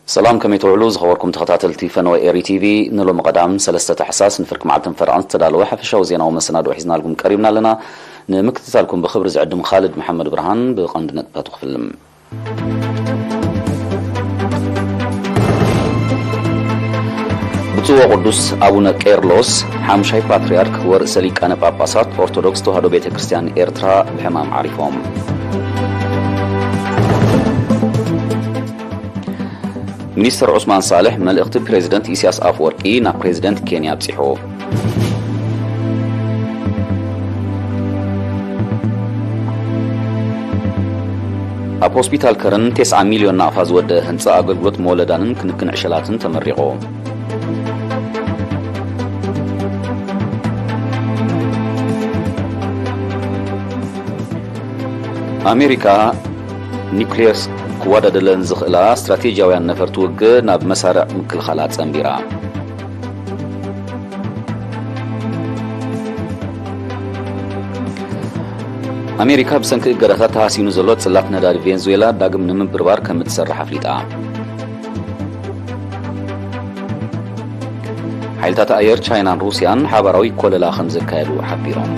ሰላም፣ ከመይ ትውዕሉ ዝኸበርኩም ተኸታተልቲ ፈነወ ኤሪ ቲቪ? ንሎሚ ቀዳም ሰለስተ ታሕሳስ ንፍርቂ መዓልትን ፈረቓን ዝተዳለወ ሓፈሻዊ ዜናዊ መሰናድኦ ሒዝናልኩም ቀሪብና ኣለና። ንምክትታልኩም ብኽብሪ ዝዕድም ኻልድ መሓመድ ብርሃን። ብቐንዲ ነጥብታቱ ክፍልም። ብፁዕ ወቅዱስ ኣቡነ ቄርሎስ ሓምሻይ ፓትርያርክ ወርእሰ ሊቃነ ጳጳሳት ኦርቶዶክስ ተዋህዶ ቤተ ክርስቲያን ኤርትራ ብሕማም ዓሪፎም። ሚኒስተር ዑስማን ሳልሕ መልእኽቲ ፕሬዚደንት ኢሳያስ ኣፈወርቂ ናብ ፕሬዚደንት ኬንያ ኣብጺሑ። ኣብ ሆስፒታል ከረን ተስዓ ሚልዮን ናቕፋ ዝወደአ ህንጻ ኣገልግሎት መወለዳንን ክንክን ዕሸላትን ተመሪቑ። ኣሜሪካ ኒውክሌር ክወዳደለን ዝኽእላ ስትራቴጂያውያን ነፈርቲ ውግእ ናብ መሳርዕ ምክልኻላ ጸንቢራ። ኣሜሪካ ብሰንኪ እገዳታት ተሃሲኑ ዘሎ ጽላት ነዳዲ ቬንዙዌላ ዳግም ንምብርባር ከም እትሰርሕ ኣፍሊጣ። ሓይልታት ኣየር ቻይናን ሩስያን ሓባራዊ ኮለላ ከም ዘካየዱ ሓቢሮም።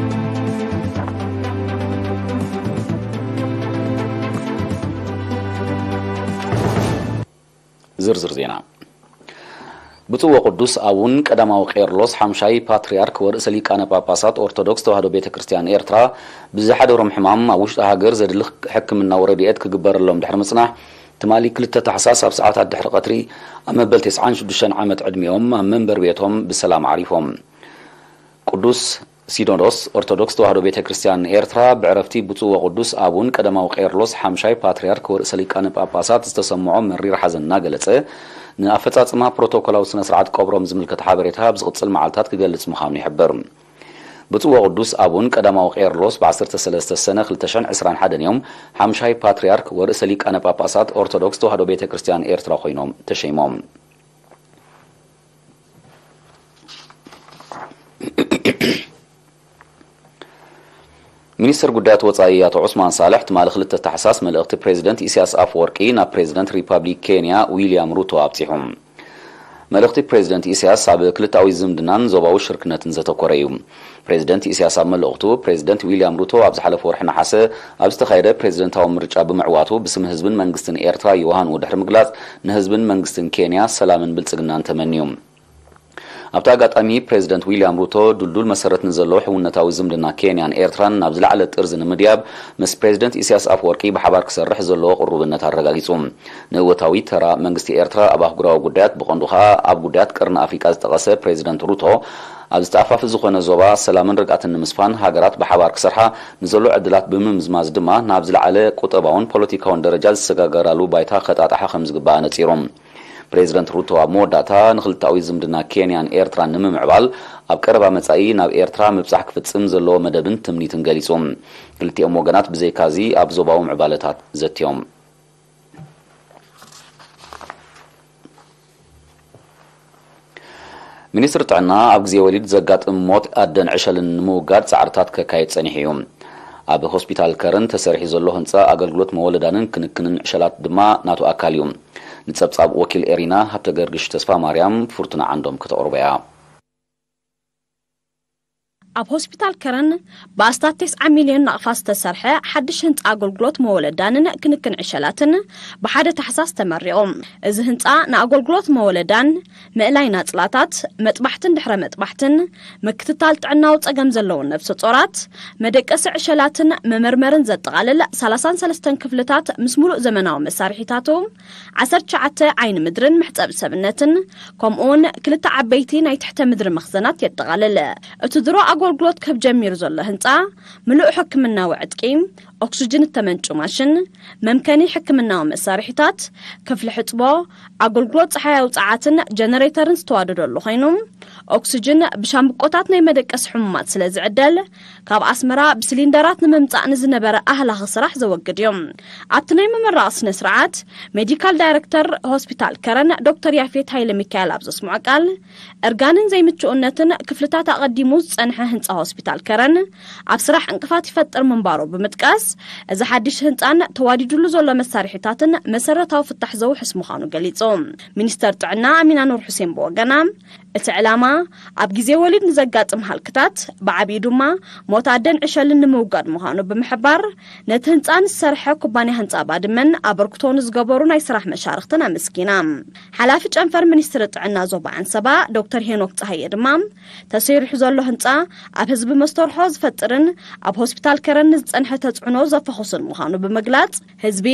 ዝርዝር ዜና። ብፁዕ ወቅዱስ ኣቡን ቀዳማዊ ቄርሎስ ሓምሻይ ፓትርያርክ ወርእሰ ሊቃነ ጳጳሳት ኦርቶዶክስ ተዋህዶ ቤተ ክርስቲያን ኤርትራ ብዝሓደሮም ሕማም ኣብ ውሽጢ ሃገር ዘድሊ ሕክምናዊ ረድኤት ክግበረሎም ድሕሪ ምጽናሕ፣ ትማሊ ክልተ ታሕሳስ ኣብ ሰዓታት ድሕሪ ቀትሪ ኣብ መበል ተስዓን ሽዱሽተን ዓመት ዕድሚኦም ኣብ መንበሪ ቤቶም ብሰላም ዓሪፎም። ቅዱስ ሲኖዶስ ኦርቶዶክስ ተዋህዶ ቤተ ክርስቲያን ኤርትራ ብዕረፍቲ ብፁዕ ወቅዱስ ኣቡን ቀዳማዊ ቄርሎስ ሓምሻይ ፓትርያርክ ወርእሰ ሊቃነ ጳጳሳት ዝተሰምዖ መሪር ሓዘን እናገለጸ፣ ንኣፈጻጽማ ፕሮቶኮላዊ ስነ ስርዓት ቀብሮም ዝምልከት ሓበሬታ ኣብ ዝቕጽል መዓልታት ክገልጽ ምዃኑ ይሕበር። ብፁዕ ወቅዱስ ኣቡን ቀዳማዊ ቄርሎስ ብ ዓሰርተ ሰለስተ ሰነ ክልተ ሽሕን ዕስራን ሓደን እዮም ሓምሻይ ፓትርያርክ ወርእሰ ሊቃነ ጳጳሳት ኦርቶዶክስ ተዋህዶ ቤተ ክርስቲያን ኤርትራ ኮይኖም ተሸይሞም። ሚኒስትር ጉዳያት ወጻኢ ኣቶ ዑስማን ሳልሕ ትማሊ ክልተ ታሕሳስ መልእኽቲ ፕሬዚደንት ኢሳያስ ኣፈወርቂ ናብ ፕሬዚደንት ሪፓብሊክ ኬንያ ዊልያም ሩቶ ኣብጺሑ። መልእኽቲ ፕሬዚደንት ኢሳያስ ኣብ ክልተኣዊ ዝምድናን ዞባዊ ሽርክነትን ዘተኮረ እዩ። ፕሬዚደንት ኢሳያስ ኣብ መልእኽቱ፣ ፕሬዚደንት ዊልያም ሩቶ ኣብ ዝሓለፈ ወርሒ ነሓሰ ኣብ ዝተኻየደ ፕሬዚደንታዊ ምርጫ ብምዕዋቱ ብስም ህዝብን መንግስትን ኤርትራ ዮሃንኡ ድሕሪ ምግላጽ፣ ንህዝብን መንግስትን ኬንያ ሰላምን ብልጽግናን ተመንዩ። ኣብቲ ኣጋጣሚ ፕሬዚደንት ዊልያም ሩቶ ድልዱል መሰረት ንዘለዎ ሕውነታዊ ዝምድና ኬንያን ኤርትራን ናብ ዝለዓለ ጥርዚ ንምድያብ ምስ ፕሬዚደንት ኢሳያስ ኣፈወርቂ ብሓባር ክሰርሕ ዘለዎ ቅሩብነት ኣረጋጊጹ። ንእወታዊ ተራ መንግስቲ ኤርትራ ኣብ ኣህጉራዊ ጉዳያት ብቐንዱ ከኣ ኣብ ጉዳያት ቀርኒ ኣፍሪቃ ዝጠቐሰ ፕሬዚደንት ሩቶ ኣብ ዝተኣፋፊ ዝኾነ ዞባ ሰላምን ርግኣትን ንምስፋን ሃገራት ብሓባር ክሰርሓ ንዘሎ ዕድላት ብምምዝማዝ ድማ ናብ ዝለዓለ ቁጠባውን ፖለቲካውን ደረጃ ዝሰጋገራሉ ባይታ ከጣጥሓ ከም ዝግባእ ኣነጺሩ። ፕሬዚደንት ሩቶ ኣብ መወዳእታ ንክልተኣዊ ዝምድና ኬንያን ኤርትራን ንምምዕባል ኣብ ቀረባ መጻኢ ናብ ኤርትራ ምብጻሕ ክፍጽም ዘለዎ መደብን ትምኒትን ገሊጹ። ክልቲኦም ወገናት ብዘይካዚ ኣብ ዞባዊ ምዕባለታት ዘትዮም። ሚኒስትሪ ጥዕና ኣብ ግዜ ወሊድ ዘጋጥም ሞት ኣደን ዕሸልን ንምውጋድ ጻዕርታት ከካይድ ጸኒሑ እዩ። ኣብ ሆስፒታል ከረን ተሰሪሑ ዘሎ ህንጻ ኣገልግሎት መወለዳንን ክንክንን ዕሸላት ድማ ናቱ ኣካል እዩ። ንጸብጻብ ወኪል ኤሪና ሃብተ ገርግሽ ተስፋ ማርያም ፍርቱና ዓንዶም ከተቕርቦ እያ። ኣብ ሆስፒታል ከረን ብኣስታት ተስዓ ሚልዮን ናቕፋ ዝተሰርሐ ሓድሽ ህንጻ ኣገልግሎት መወለዳንን ክንክን ዕሸላትን ብሓደ ታሕሳስ ተመሪቑ። እዚ ህንጻ ንኣገልግሎት መወለዳን ምእላይ ናጽላታት፣ መጥባሕትን ድሕረ መጥባሕትን፣ ምክትታል ጥዕናዊ ጸገም ዘለዎም ነፍሰ ጾራት፣ መደቀሲ ዕሸላትን መመርመርን ዘጠቓልል ሰላሳን ሰለስተን ክፍልታት ምስ ሙሉእ ዘመናዊ መሳርሒታቱ፣ ዓሰርተ ትሽዓተ ዓይኒ ምድርን መሕጸቢ ሰብነትን፣ ከምኡውን ክልተ ዓበይቲ ናይ ትሕተ ምድሪ መኽዘናት የጠቓልል። እቲ ድሮ ኣገልግሎት ክህብ ጀሚሩ ዘሎ ህንጻ፣ ምሉእ ሕክምናዊ ዕጥቂ፣ ኦክስጅን እተመንጩ ማሽን፣ መምከኒ ሕክምናዊ መሳርሒታት፣ ክፍሊ ሕጽቦ፣ ኣገልግሎት ጸሓያዊ ጸዓትን ጀነሬተርን ዝተዋደደሉ ኮይኑ፣ ኦክስጅን ብሻምብቆታት ናይ መደቀሲ ሕሙማት ስለ ዝዕደል፣ ካብ ኣስመራ ብሲሊንደራት ንምምጻእ ንዝነበረ ኣህላኺ ስራሕ ዘወግድ እዩ። ኣብቲ ናይ ምምራቕ ስነ ስርዓት፣ ሜዲካል ዳይረክተር ሆስፒታል ከረን ዶክተር ያፌት ሃይለ ሚካኤል ኣብ ዘስምዖ ቃል፣ እርጋንን ዘይምቹእነትን ክፍልታት ኣቐዲሙ ዝጸንሐ ህንጻ ሆስፒታል ከረን ኣብ ስራሕ ዕንቅፋት ይፈጥር ምንባሩ ብምጥቃስ፣ እዚ ሓድሽ ህንጻን ተዋዲድሉ ዘሎ መሳርሒታትን መሰረታዊ ፍታሕ ዘውሕስ ምዃኑ ገሊጹ። ሚኒስተር ጥዕና ኣሚና ኑር ሑሴን ብወገና፣ እቲ ዕላማ ኣብ ግዜ ወሊድ ንዘጋጥም ሃልክታት፣ ብዓቢኡ ድማ ሞት ኣደን ዕሸልን ንምውጋድ ምዃኑ ብምሕባር፣ ነቲ ህንጻ ንዝሰርሐ ኩባንያ ህንጻ ባድመን ኣበርክቶ ንዝገበሩ ናይ ስራሕ መሻርኽትን ኣመስጊና። ሓላፊ ጨንፈር ሚኒስትሪ ጥዕና ዞባ ዓንሰባ ዶክተር ሄኖክ ጸሃየ ድማ፣ ተሰሪሑ ዘሎ ህንጻ ኣብ ህዝቢ መስተርሖ ዝፈጥርን ኣብ ሆስፒታል ከረን ንዝጸንሐ ተጽዕኖ ዘፈኹስን ምዃኑ ብምግላጽ፣ ህዝቢ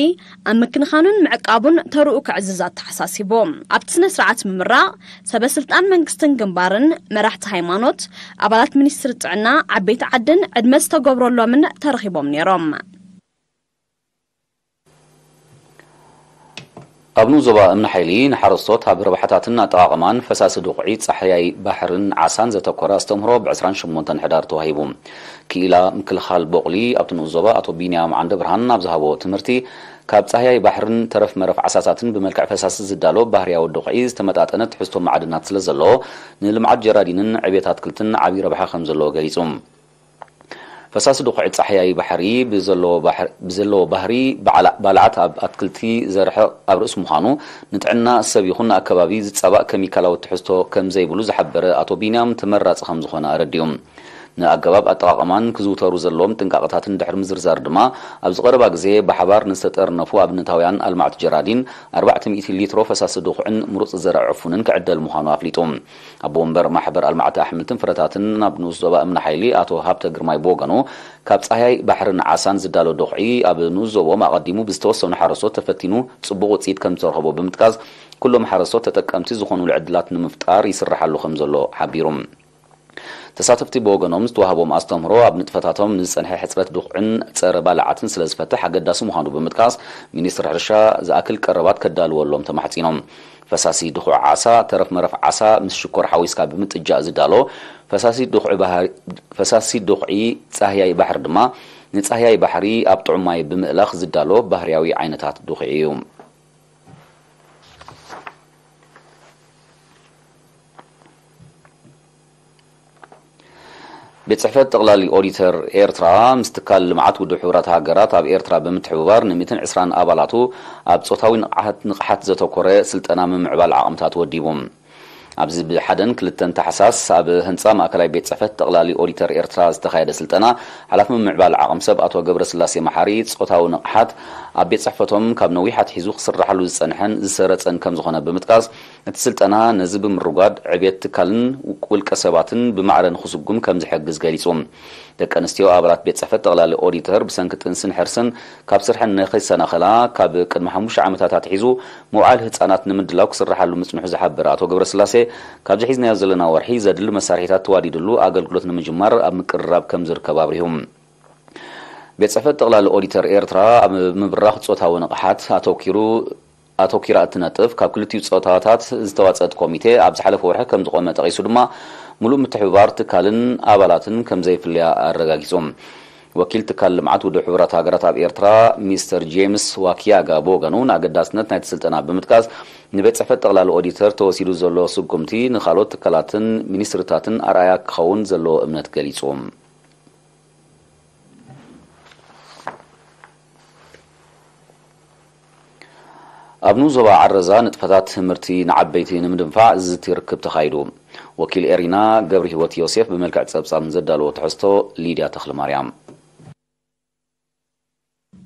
ኣብ ምክንኻኑን ምዕቃቡን ተርኡ ከዕዝዝ ኣተሓሳሲቡ። ኣብቲ ስነ ስርዓት ምምራቕ፣ ሰበ ስልጣን መንግስትን ግንባርን፣ መራሕቲ ሃይማኖት፣ ኣባላት ሚኒስትሪ ጥዕና፣ ዓበይቲ ዓድን ዕድመ ዝተገብረሎምን ተረኺቦም ነይሮም። ኣብ ንኡስ ዞባ እምኒ ሓይሊ ንሓረስቶት ኣብ ረብሓታትን ኣጠቓቕማን ፈሳሲ ድኹዒ ጻሕያይ ባሕርን ዓሳን ዘተኮረ ኣስተምህሮ ብ ዕስራን ሸሞንተን ሕዳር ተዋሂቡ። ክኢላ ምክልኻል ቦቕሊ ኣብቲ ንኡስ ዞባ ኣቶ ቢንያም ዓንደብርሃን ኣብ ዝሃቦ ትምህርቲ፣ ካብ ጻህያይ ባሕርን ተረፍ መረፍ ዓሳታትን ብመልክዕ ፈሳሲ ዝዳሎ ባህርያዊ ድኹዒ ዝተመጣጠነ ትሕዝቶ ማዕድናት ስለ ዘለዎ፣ ንልምዓት ጀራዲንን ዕብየት ኣትክልትን ዓብዪ ረብሓ ከም ዘለዎ ገሊጹ። ፈሳሲ ድኹዒ ጻሕያይ ባሕሪ ብዘለዎ ባሕሪ፣ ብዘለዎ ባህሪ ባዕላ-፣ ባልዓት ኣብ ኣትክልቲ ዘርሕቕ ኣብ ርእሲ ምዃኑ፣ ንጥዕና ሰብ ይኹን ንኣከባቢ ዝጻባእ ኬሚካላዊ ትሕዝቶ ከም ዘይብሉ ዝሓበረ ኣቶ ቢንያም፣ ተመራጺ ከም ዝኾነ ኣረዲኡ። ንኣገባብ ኣጠቓቕማን ክዝውተሩ ዘለዎም ጥንቃቐታትን ድሕሪ ምዝርዛር ድማ፣ ኣብዚ ቀረባ ግዜ ብሓባር ንዝተጠርነፉ ኣብነታውያን ኣልማዕቲ ጀራዲን ኣርባዕተ ሚእቲ ሊትሮ ፈሳሲ ድኹዕን ምሩጽ ዘርእ ዕፉንን ክዕደል ምዃኑ ኣፍሊጡ። ኣቦ ወንበር ማሕበር ኣልማዕቲ ኣሕምልትን ፍረታትን ኣብ ንኡስ ዞባ እምኒ ሓይሊ ኣቶ ሃብተ ግርማይ ብወገኑ፣ ካብ ጻህያይ ባሕርን ዓሳን ዝዳሎ ድኹዒ ኣብ ንኡስ ዞቦም ኣቐዲሙ ብዝተወሰኑ ሓረስቶት ተፈቲኑ ጽቡቕ ውጽኢት ከም ዝተረኸቦ ብምጥቃስ፣ ኩሎም ሓረስቶት ተጠቀምቲ ዝኾኑሉ ዕድላት ንምፍጣር ይስራሓሉ ከም ዘሎ ሓቢሩ። ተሳተፍቲ ብወገኖም ዝተዋህቦም ኣስተምህሮ ኣብ ንጥፈታቶም ንዝጸንሐ ሕጽረት ድኹዕን ጸረ ባልዓትን ስለ ዝፈትሕ ኣገዳሲ ምዃኑ ብምጥቃስ፣ ሚኒስትሪ ሕርሻ ዝኣክል ቀረባት ከዳልወሎም ተማሕጺኖም። ፈሳሲ ድኹዕ ዓሳ፣ ተረፍ መረፍ ዓሳ ምስ ሽኮር ሓዊስካ ብምጥጃእ ዝዳሎ ፈሳሲ ድኹዒ ባህሪ-፣ ፈሳሲ ድኹዒ ጻህያይ ባሕሪ ድማ ንጻህያይ ባሕሪ ኣብ ጥዑም ማይ ብምእላኽ ዝዳሎ ባህርያዊ ዓይነታት ድኹዒ እዩ። ቤት ጽሕፈት ጠቕላሊ ኦዲተር ኤርትራ ምስ ትካል ልምዓት ውድብ ሕቡራት ሃገራት ኣብ ኤርትራ ብምትሕብባር ን ሚእትን ዕስራን ኣባላቱ ኣብ ጾታዊ ንቕሓት፣ ንቕሓት ዘተኮረ ስልጠና ምምዕባል ዓቕምታት ወዲቡ። ኣብዚ ብሓደን ክልተን ታሕሳስ ኣብ ህንጻ ማእከላይ ቤት ጽሕፈት ጠቕላሊ ኦዲተር ኤርትራ ዝተኻየደ ስልጠና፣ ሓላፊ ምምዕባል ዓቕሚ ሰብ ኣቶ ገብረስላሴ መሓሪ፣ ጾታዊ ንቕሓት ኣብ ቤት ጽሕፈቶም ካብ ነዊሕ ኣትሒዙ ክስራሓሉ ዝጸንሐን ዝሰረጸን ከም ዝኾነ ብምጥቃስ፣ እቲ ስልጠና ነዚ ብምርጓድ ዕብየት ትካልን ውልቀ ሰባትን ብማዕረ ንኽስጉም ከም ዝሕግዝ ገሊጹ። ደቂ ኣንስትዮ ኣባላት ቤት ጽሕፈት ጠቕላሊ ኦዲተር ብሰንኪ ጥንስን ሕርስን ካብ ስርሐን ንኸይሰናኸላ ካብ ቅድሚ ሓሙሽተ ዓመታት ኣትሒዙ መውዓሊ ህጻናት ንምድላው ክስርሓሉ ምጽንሑ ዝሓበረ ኣቶ ገብረስላሴ፣ ካብዚ ሒዝናዮ ዘለና ወርሒ ዘድሊ መሳርሒታት ተዋዲድሉ ኣገልግሎት ንምጅማር ኣብ ምቅርራብ ከም ዝርከብ ኣብሪሁ። ቤት ጽሕፈት ጠቕላሊ ኦዲተር ኤርትራ ኣብ ምብራኽ ጾታዊ ንቕሓት ኣተኪሩ ኣተኪራ እትነጥፍ ካብ ክልቲኡ ጾታታት ዝተዋጸአት ኮሚቴ ኣብ ዝሓለፈ ወርሒ ከም ዝቖመ ጠቒሱ ድማ፣ ምሉእ ምትሕብባር ትካልን ኣባላትን ከም ዘይፍለያ ኣረጋጊጹ። ወኪል ትካል ልምዓት ውድብ ሕቡራት ሃገራት ኣብ ኤርትራ ሚስተር ጄምስ ዋኪያጋ ብወገኑ፣ ንኣገዳስነት ናይቲ ስልጠና ብምጥቃስ፣ ንቤት ጽሕፈት ጠቕላሊ ኦዲተር ተወሲዱ ዘሎ ስጉምቲ ንኻልኦት ትካላትን ሚኒስትሪታትን ኣርኣያ ክኸውን ዘለዎ እምነት ገሊጹ። ኣብ ንኡስ ዞባ ዓረዛ ንጥፈታት ትምህርቲ ንዓበይቲ ንምድንፋዕ ዝዝቲ ርክብ ተኻይዱ። ወኪል ኤሪና ገብረ ህይወት ዮሴፍ ብመልክዕ ጸብጻብ ንዘዳለዎ ትሕዝቶ ሊድያ ተኽለማርያም።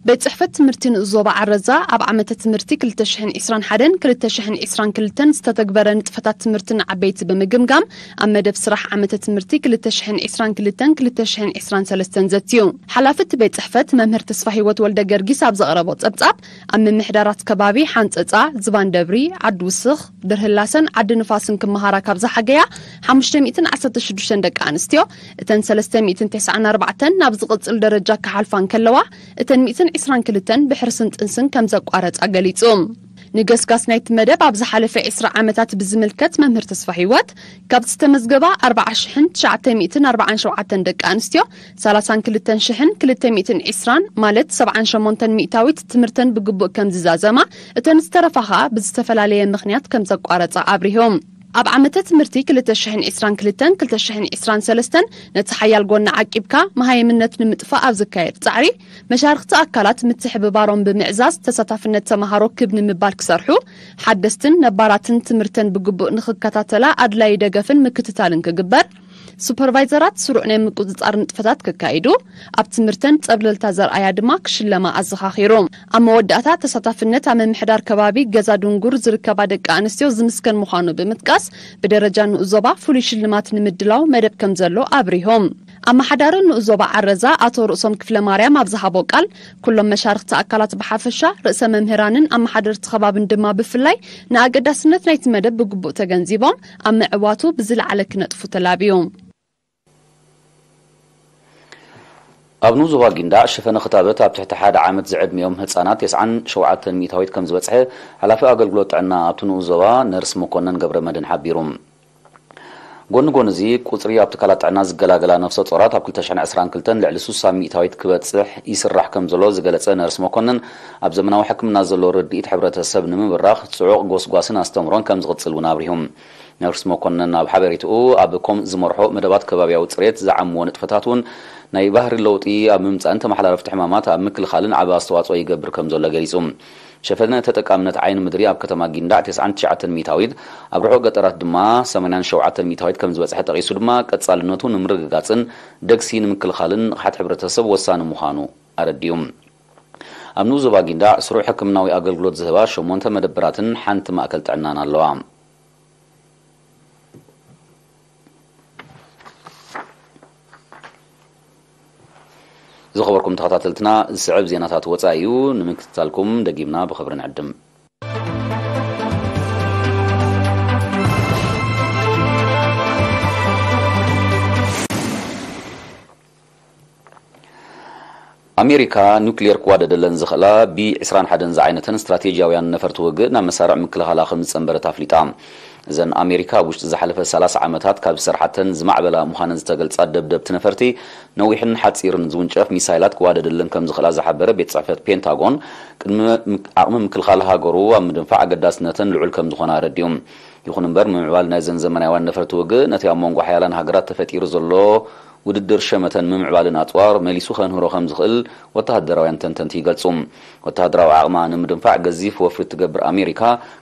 ቤት ጽሕፈት ትምህርቲ ንኡስ ዞባ ዓረዛ ኣብ ዓመተ ትምህርቲ ክልተ ሽሕን ዕስራን ሓደን ክልተ ሽሕን ዕስራን ክልተን ዝተተግበረ ንጥፈታት ትምህርቲ ንዓበይቲ ብምግምጋም፣ ኣብ መደብ ስራሕ ዓመተ ትምህርቲ ክልተ ሽሕን ዕስራን ክልተን ክልተ ሽሕን ዕስራን ሰለስተን ዘትዩ። ሓላፊ እቲ ቤት ጽሕፈት መምህር ተስፋ ህይወት ወልደ ገርጊስ ኣብ ዘቕረቦ ጸብጻብ፣ ኣብ ምምሕዳራት ከባቢ ሓንጸጻ፣ ዝባን ደብሪ፣ ዓዲ ውስኽ፣ ድርህላሰን ዓዲ ንፋስን ክመሃራ ካብ ዝሓገያ ሓሙሽተ ሚእትን ዓሰርተ ሽዱሽተን ደቂ ኣንስትዮ፣ እተን ሰለስተ ሚእትን ተስዓን ኣርባዕተን ናብ ዝቕጽል ደረጃ ክሓልፋ እንከለዋ፣ እተን ሚእትን ዕስራን ክልተን ብሕርስን ጥንስን ከም ዘቋረጻ ገሊጹ። ንገስጋስ ናይቲ መደብ ኣብ ዝሓለፈ ዕስራ ዓመታት ብዝምልከት መምህር ተስፋ ህይወት፣ ካብ ዝተመዝገባ ኣርባዓ ሽሕን ትሽዓተ ሚእትን ኣርባዓን ሸውዓተን ደቂ ኣንስትዮ፣ ሰላሳን ክልተን ሽሕን ክልተ ሚእትን ዕስራን ማለት ሰብዓን ሸሞንተን ሚእታዊት ትምህርተን ብግቡእ ከም ዝዛዘማ፣ እተን ዝተረፋ ኸኣ ብዝተፈላለየ ምኽንያት ከም ዘቋረጻ ኣብሪሆም። ኣብ ዓመተ ትምህርቲ ክልተ ሽሕን ዕስራን ክልተን ክልተ ሽሕን ዕስራን ሰለስተን ነቲ ሓያል ጎና ዓቂብካ መሃይምነት ንምጥፋእ ኣብ ዝካየድ ጻዕሪ፣ መሻርኽቲ ኣካላት ምትሕብባሮም ብምዕዛዝ ተሳታፍነት ተመሃሮ ክብ ንምባል ክሰርሑ፣ ሓደስትን ነባራትን ትምህርተን ብግቡእ ንኽከታተላ ኣድላዪ ደገፍን ምክትታልን ክግበር፣ ሱፐርቫይዘራት ስሩዕ ናይ ምቁጽጻር ንጥፈታት ክካይዱ፣ ኣብ ትምህርተን ጸብለልታ ዘርኣያ ድማ ክሽለማ ኣዘኻኺሩ። ኣብ መወዳእታ ተሳታፍነት ኣብ ምምሕዳር ከባቢ ገዛ ድንጉር ዝርከባ ደቂ ኣንስትዮ ዝምስገን ምዃኑ ብምጥቃስ፣ ብደረጃ ንኡስ ዞባ ፍሉይ ሽልማት ንምድላው መደብ ከም ዘሎ ኣብሪሆም። ኣመሓዳሪ ንኡስ ዞባ ዓረዛ ኣቶ ርእሶም ክፍለ ማርያም ኣብ ዝሃቦ ቃል፣ ኩሎም መሻርኽቲ ኣካላት ብሓፈሻ፣ ርእሰ መምህራንን ኣመሓደርቲ ከባብን ድማ ብፍላይ ንኣገዳስነት ናይቲ መደብ ብግቡእ ተገንዚቦም ኣብ ምዕዋቱ ብዝለዓለ ክነጥፉ ተላብዩ። ኣብ ንኡስ ዞባ ጊንዳዕ ሸፈነ ክታበት ኣብ ትሕቲ ሓደ ዓመት ዝዕድሚኦም ህጻናት ተስዓን ሸውዓተን ሚእታዊት ከም ዝበጽሐ ሓላፊ ኣገልግሎት ጥዕና ኣብቲ ንኡስ ዞባ ነርስ መኮነን ገብረ መድህን ሓቢሩ። ጎኒ ጎኒ እዚ ቁጽሪ ኣብ ትካላት ጥዕና ዝገላገላ ነፍሰ ጾራት ኣብ ክልተ ሽሕን ዕስራን ክልተን ልዕሊ ስሳ ሚእታዊት ክበጽሕ ይስራሕ ከም ዘሎ ዝገለጸ ነርስ መኮነን፣ ኣብ ዘመናዊ ሕክምና ዘሎ ርድኢት ሕብረተሰብ ንምብራኽ ጽዑቕ ጎስጓስን ኣስተምሮን ከም ዝቕጽል እውን ኣብሪሁ። ነርስ መኮነን ኣብ ሓበሬትኡ፣ ኣብ ኮም ዝመርሖ መደባት ከባብያዊ ጽሬት ዝዓምዎ ንጥፈታት እውን ናይ ባህሪ ለውጢ ኣብ ምምጻእን ተመሓላለፍቲ ሕማማት ኣብ ምክልኻልን ዓቢ ኣስተዋጽኦ ይገብር ከም ዘሎ ገሊጹ። ሸፈነ ተጠቃምነት ዓይኒ ምድሪ ኣብ ከተማ ጊንዳዕ ተስዓን ትሽዓተን ሚእታዊት፣ ኣብ ርሑቕ ገጠራት ድማ ሰማንያን ሸውዓተን ሚእታዊት ከም ዝበጽሐ ጠቒሱ ድማ፣ ቀጻልነቱ ንምርግጋጽን ደግሲ ንምክልኻልን ንቕሓት ሕብረተሰብ ወሳኒ ምዃኑ ኣረዲኡ። ኣብ ንኡስ ዞባ ጊንዳዕ ስሩዕ ሕክምናዊ ኣገልግሎት ዝህባ ሸሞንተ መደበራትን ሓንቲ ማእከል ጥዕናን ኣለዋ። ዝኸበርኩም ተኸታተልትና፣ ዝስዕብ ዜናታት ወጻኢ እዩ። ንምክትታልኩም ደጊምና ብኽብሪ ንዕድም። ኣሜሪካ ኑክሌር ክዋደደለን ዝኽእላ ቢ ዕስራን ሓደን ዝዓይነተን ስትራቴጂያውያን ነፈርቲ ውግእ ናብ መሳርዕ ምክልኻላ ከም ዝጸንበረት ኣፍሊጣ። እዘን ኣሜሪካ ኣብ ውሽጢ ዝሓለፈ ሰላሳ ዓመታት ካብ ዝሰርሓተን ዝማዕበላ ምዃነን ዝተገልጻ ደብደብቲ ነፈርቲ፣ ነዊሕን ሓጺርን ዝውንጨፍ ሚሳይላት ክዋደደለን ከም ዝኽእላ ዝሓበረ ቤት ጽሕፈት ፔንታጎን፣ ቅድሚ ምክ-፣ ዓቕሚ ምክልኻል ሃገሩ ኣብ ምድንፋዕ ኣገዳስነተን ልዑል ከም ዝኾነ ኣረዲኡ። ይኹን እምበር፣ ምምዕባል ናይዘን ዘመናውያን ነፈርቲ ውግእ ነቲ ኣብ መንጎ ሓያላን ሃገራት ተፈጢሩ ዘሎ ውድድር ሸመተን ምምዕባልን ኣጽዋር መሊሱ ከንህሮ ከም ዝኽእል ወተሃደራውያን ተንተንቲ ይገልጹ። ወተሃደራዊ ዓቕማ ንምድንፋዕ ገዚፍ ወፍሪ እትገብር ኣሜሪካ፣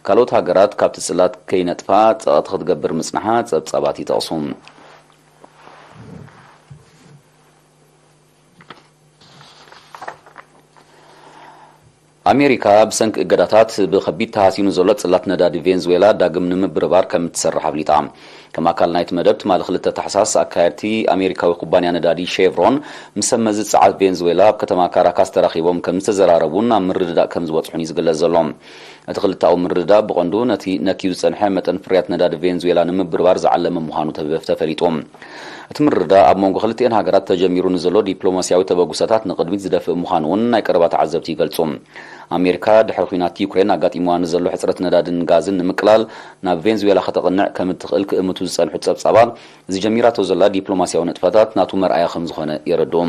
ካልኦት ሃገራት ካብቲ ጽላት ከይነጥፋ ጸቕጢ ክትገብር ምጽንሓ ጸብጻባት ይጠቕሱ። ኣሜሪካ ብሰንኪ እገዳታት ብኸቢድ ተሃሲኑ ዘሎ ጽላት ነዳዲ ቬንዙዌላ ዳግም ንምብርባር ከም እትሰርሕ ኣፍሊጣ። ከም ኣካል ናይቲ መደብ፣ ትማሊ ክልተ ታሕሳስ፣ ኣካየድቲ ኣሜሪካዊ ኩባንያ ነዳዲ ሼቭሮን ምስ ሰብ መዚ ጸዓት ቬንዙዌላ ኣብ ከተማ ካራካስ ተራኺቦም ከም ዝተዘራረቡን ኣብ ምርድዳእ ከም ዝበጽሑን እዩ ዝግለጽ ዘሎ። እቲ ክልተኣዊ ምርድዳእ ብቐንዱ ነቲ ነክዩ ዝጸንሐ መጠን ፍርያት ነዳዲ ቬንዙዌላ ንምብርባር ዝዓለመ ምዃኑ ተበ-፣ ተፈሊጡ። እቲ ምርድዳእ ኣብ መንጎ ክልቲኤን ሃገራት ተጀሚሩ ንዘሎ ዲፕሎማስያዊ ተበግሶታት ንቕድሚት ዝደፍእ ምዃኑ እውን ናይ ቀረባ ተዓዘብቲ ይገልጹ። ኣሜሪካ ድሕሪ ኲናት ዩክሬን ኣጋጢምዋ ንዘሎ ሕጽረት ነዳድን ጋዝን ንምቅላል ናብ ቬንዙዌላ ከተቕንዕ ከም እትኽእል ክእምቱ ዝጸንሑ ጸብጻባት፣ እዚ ጀሚራቶ ዘላ ዲፕሎማስያዊ ንጥፈታት ናቱ መርኣያ ከም ዝኾነ የረድኡ።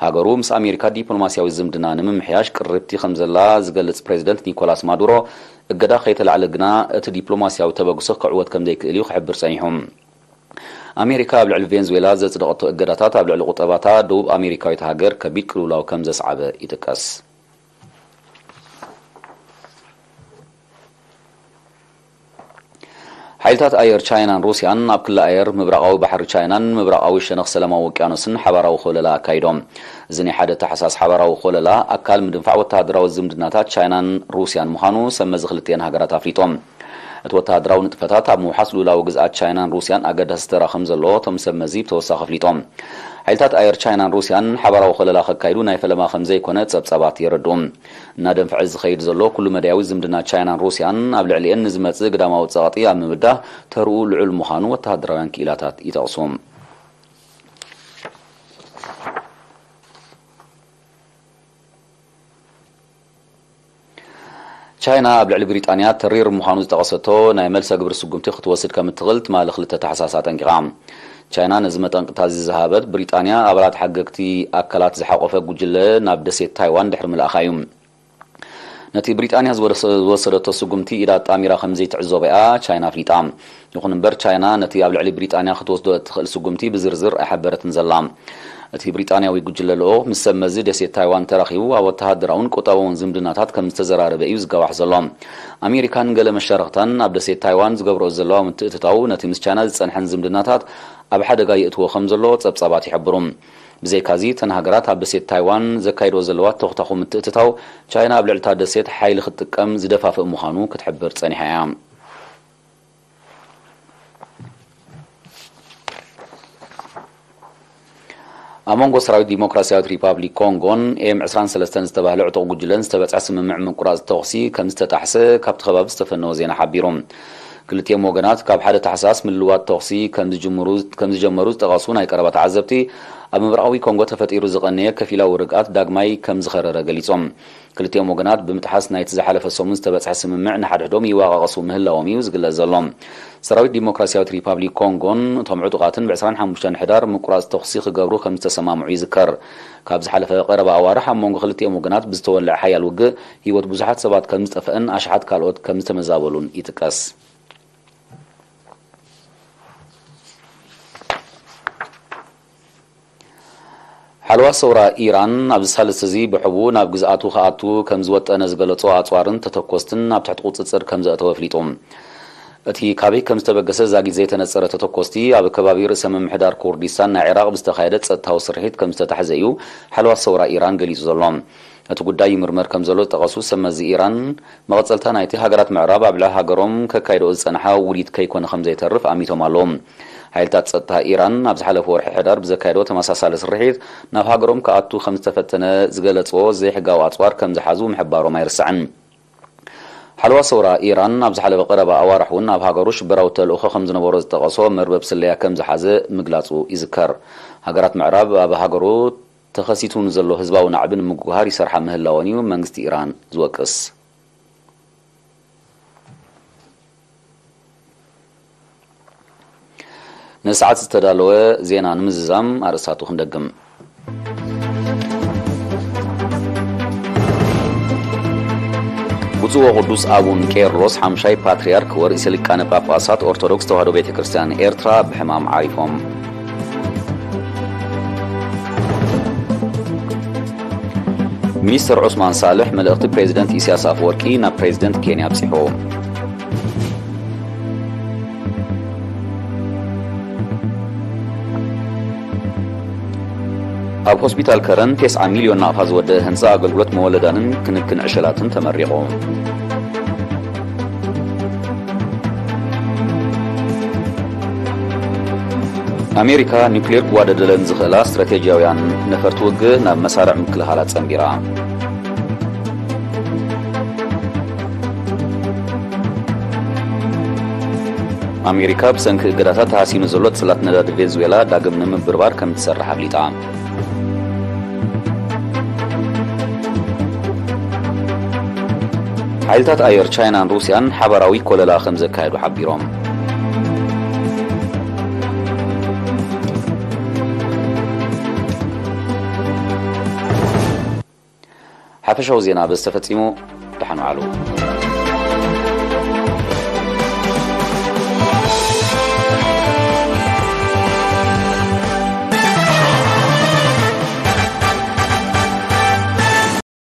ሃገሩ ምስ ኣሜሪካ ዲፕሎማስያዊ ዝምድና ንምምሕያሽ ቅርብቲ ከም ዘላ ዝገልጽ ፕሬዚደንት ኒኮላስ ማዱሮ፣ እገዳ ከይተላዕለ ግና እቲ ዲፕሎማስያዊ ተበግሶ ክዕወት ከም ዘይክእል እዩ ክሕብር ጸኒሑ። ኣሜሪካ ኣብ ልዕሊ ቬንዙዌላ ዘጽደቐቶ እገዳታት ኣብ ልዕሊ ቁጠባታ ደቡብ ኣሜሪካዊት ሃገር ከቢድ ቅልውላው ከም ዘስዓበ ይጥቀስ። ሓይልታት ኣየር ቻይናን ሩስያን ኣብ ክሊ ኣየር ምብራቓዊ ባሕሪ ቻይናን ምብራቓዊ ሸነኽ ሰላማዊ ውቅያኖስን ሓባራዊ ኮለላ ኣካይዶም። እዚ ናይ ሓደ ታሕሳስ ሓባራዊ ኮለላ ኣካል ምድንፋዕ ወተሃደራዊ ዝምድናታት ቻይናን ሩስያን ምዃኑ ሰብ መዚ ክልቲኤን ሃገራት ኣፍሊጦም። እቲ ወተሃደራዊ ንጥፈታት ኣብ ምውሓስ ልኡላዊ ግዝኣት ቻይናን ሩስያን ኣገዳሲ ተራ ከም ዘለዎ እቶም ሰብ መዚ ብተወሳኺ ኣፍሊጦም። ሓይልታት ኣየር ቻይናን ሩስያን ሓባራዊ ኮለላ ከካይዱ ናይ ፈለማ ከም ዘይኮነ ጸብጻባት የረድኡ። እናደንፍዐ ዝኸይድ ዘሎ ኩሉ መዳያዊ ዝምድና ቻይናን ሩስያን ኣብ ልዕሊኤን ንዝመጽእ ግዳማዊ ጸቕጢ ኣብ ምብዳህ ተርኡ ልዑል ምዃኑ ወተሃደራውያን ክኢላታት ይጠቕሱ። ቻይና ኣብ ልዕሊ ብሪጣንያ ተሪር ምዃኑ ዝጠቐሰቶ ናይ መልሰ ግብሪ ስጉምቲ ክትወስድ ከም እትኽእል ትማሊ ክልተ ታሕሳስ ኣጠንቂቓ። ቻይና ነዚ መጠንቅቕታ እዚ ዝሃበት ብሪጣንያ ኣባላት ሓገግቲ ኣካላት ዝሓቖፈ ጉጅለ ናብ ደሴት ታይዋን ድሕሪ ምልኣኻ እዩ። ነቲ ብሪጣንያ ዝወደሰ-፣ ዝወሰደቶ ስጉምቲ ኢዳ ኣጣሚራ ከም ዘይትዕዘቦ እያ ቻይና ኣፍሊጣ። ይኹን እምበር ቻይና ነቲ ኣብ ልዕሊ ብሪጣንያ ክትወስዶ እትኽእል ስጉምቲ ብዝርዝር ኣይሓበረትን ዘላ። እቲ ብሪጣንያዊ ጉጅለ ልኡኽ ምስ ሰብ መዚ ደሴት ታይዋን ተራኺቡ ኣብ ወተሃደራውን ቁጠባውን ዝምድናታት ከም ዝተዘራረበ እዩ ዝጋዋሕ ዘሎ። ኣሜሪካን ገለ መሻርኽታን ኣብ ደሴት ታይዋን ዝገብርኦ ዘለዋ ምትእትታው ነቲ ምስ ቻይና ዝጸንሐን ዝምድናታት ኣብ ሓደጋ የእትዎ ከም ዘሎ ጸብጻባት ይሕብሩ። ብዘይካዚ እተን ሃገራት ኣብ ደሴት ታይዋን ዘካይድኦ ዘለዋ ተኹታኹ ምትእትታው ቻይና ኣብ ልዕሊ እታ ደሴት ሓይሊ ክትጥቀም ዝደፋፍእ ምዃኑ ክትሕብር ጸኒሓ እያ። ኣብ መንጎ ሰራዊት ዲሞክራሲያዊት ሪፓብሊክ ኮንጎን ኤም ዕስራን ሰለስተን ዝተባህለ ዕጡቕ ጉጅለን ዝተበጽሐ ስምምዕ ምቁራጽ ተኹሲ ከም ዝተጣሕሰ ካብቲ ከባቢ ዝተፈነወ ዜና ሓቢሩ። ክልቲኦም ወገናት ካብ ሓደ ታሕሳስ ምልዋጥ ተኹሲ ከም ዝጅምሩ-፣ ከም ዝጀመሩ ዝጠቐሱ ናይ ቀረባ ተዓዘብቲ፣ ኣብ ምብራቓዊ ኮንጎ ተፈጢሩ ዝቐነየ ከፊላዊ ርግኣት ዳግማይ ከም ዝኸረረ ገሊጾም። ክልቲኦም ወገናት ብምጥሓስ ናይቲ ዝሓለፈ ሰሙን ዝተበጽሐ ስምምዕ ንሓድሕዶም ይወቓቐሱ ምህላዎም እዩ ዝግለጽ ዘሎ። ሰራዊት ዲሞክራሲያዊት ሪፓብሊክ ኮንጎን እቶም ዕጡቓትን ብ ዕስራን ሓሙሽተን ሕዳር ምቁራጽ ተኹሲ ክገብሩ ከም ዝተሰማምዑ ይዝከር። ካብ ዝሓለፈ ቀረባ ኣዋርሕ ኣብ መንጎ ክልቲኦም ወገናት ብዝተወልዐ ሓያል ውግእ ህይወት ብዙሓት ሰባት ከም ዝጠፍአን ኣሽሓት ካልኦት ከም ዝተመዛበሉን ይጥቀስ። ሓለዋ ሰውራ ኢራን ኣብዚ ሳልስቲ እዚ ብሕቡእ ናብ ግዝኣቱ ክኣቱ ከም ዝወጠነ ዝገለጾ ኣጽዋርን ተተኮስትን ኣብ ትሕቲ ቁጽጽር ከም ዘእተወ ኣፍሊጡ። እቲ ካበይ ከም ዝተበገሰ ዛጊት ዘይተነጸረ ተተኮስቲ ኣብ ከባቢ ርእሰ ምምሕዳር ኩርዲስታን ናይ ዒራቕ ብዝተኻየደ ጸጥታዊ ስርሒት ከም ዝተታሕዘ እዩ ሓለዋ ሰውራ ኢራን ገሊጹ ዘሎ። እቲ ጉዳይ ይምርመር ከም ዘሎ ዝጠቐሱ ሰብ መዚ ኢራን፣ መቐጸልታ ናይቲ ሃገራት ምዕራብ ኣብ ልዕሊ ሃገሮም ከካይድኦ ዝጸንሓ ውዲት ከይኮነ ከም ዘይተርፍ ኣሚቶም ኣለዉ። ሓይልታት ጸጥታ ኢራን ኣብ ዝሓለፈ ወርሒ ሕዳር ብዘካየዶ ተመሳሳሊ ስርሒት ናብ ሃገሮም ክኣቱ ከም ዝተፈተነ ዝገለጽዎ ዘይሕጋዊ ኣጽዋር ከም ዝሓዙ ምሕባሮም ኣይርሳዕን። ሓለዋ ሰውራ ኢራን ኣብ ዝሓለፈ ቀረባ ኣዋርሕ እውን ኣብ ሃገሩ ሽበራዊ ተልእኾ ከም ዝነበሮ ዝጠቐሶ መርበብ ስለያ ከም ዝሓዘ ምግላጹ ይዝከር። ሃገራት ምዕራብ ኣብ ሃገሩ ተኸሲቱ ንዘሎ ህዝባዊ ናዕቢ ንምጉሃር ይሰርሓ ምህላወን እዩ መንግስቲ ኢራን ዝወቅስ። ንሰዓት ዝተዳለወ ዜና ንምዝዛም ኣርእስታቱ ክንደግም። ብፁዕ ወቅዱስ ኣቡን ቄርሎስ ሓምሻይ ፓትርያርክ ወርእሰ ሊቃነ ጳጳሳት ኦርቶዶክስ ተዋሕዶ ቤተ ክርስቲያን ኤርትራ ብሕማም ዓሪፎም። ሚኒስተር ዑስማን ሳልሕ መልእኽቲ ፕሬዚደንት ኢሳያስ ኣፈወርቂ ናብ ፕሬዚደንት ኬንያ ኣብጺሑ። ኣብ ሆስፒታል ከረን ተስዓ ሚልዮን ናቕፋ ዝወደአ ህንፃ ኣገልግሎት መወለዳንን ክንክን ዕሸላትን ተመሪቑ። ኣሜሪካ ኒውክሌር ክዋደደለን ዝኽእላ ስትራቴጂያውያን ነፈርቲ ውግእ ናብ መሳርዕ ምክልኻላ ጸንቢራ። ኣሜሪካ ብሰንኪ እገዳታት ተሃሲኑ ዘሎ ጽላት ነዳዲ ቬንዙዌላ ዳግም ንምብርባር ከም ትሰርሕ ኣፍሊጣ። ሓይልታት ኣየር ቻይናን ሩስያን ሓባራዊ ኮለላ ከም ዘካየዱ ሓቢሮም። ሓፈሻዊ ዜና በዚ ተፈጺሙ። ደሓን ዋዕሉ።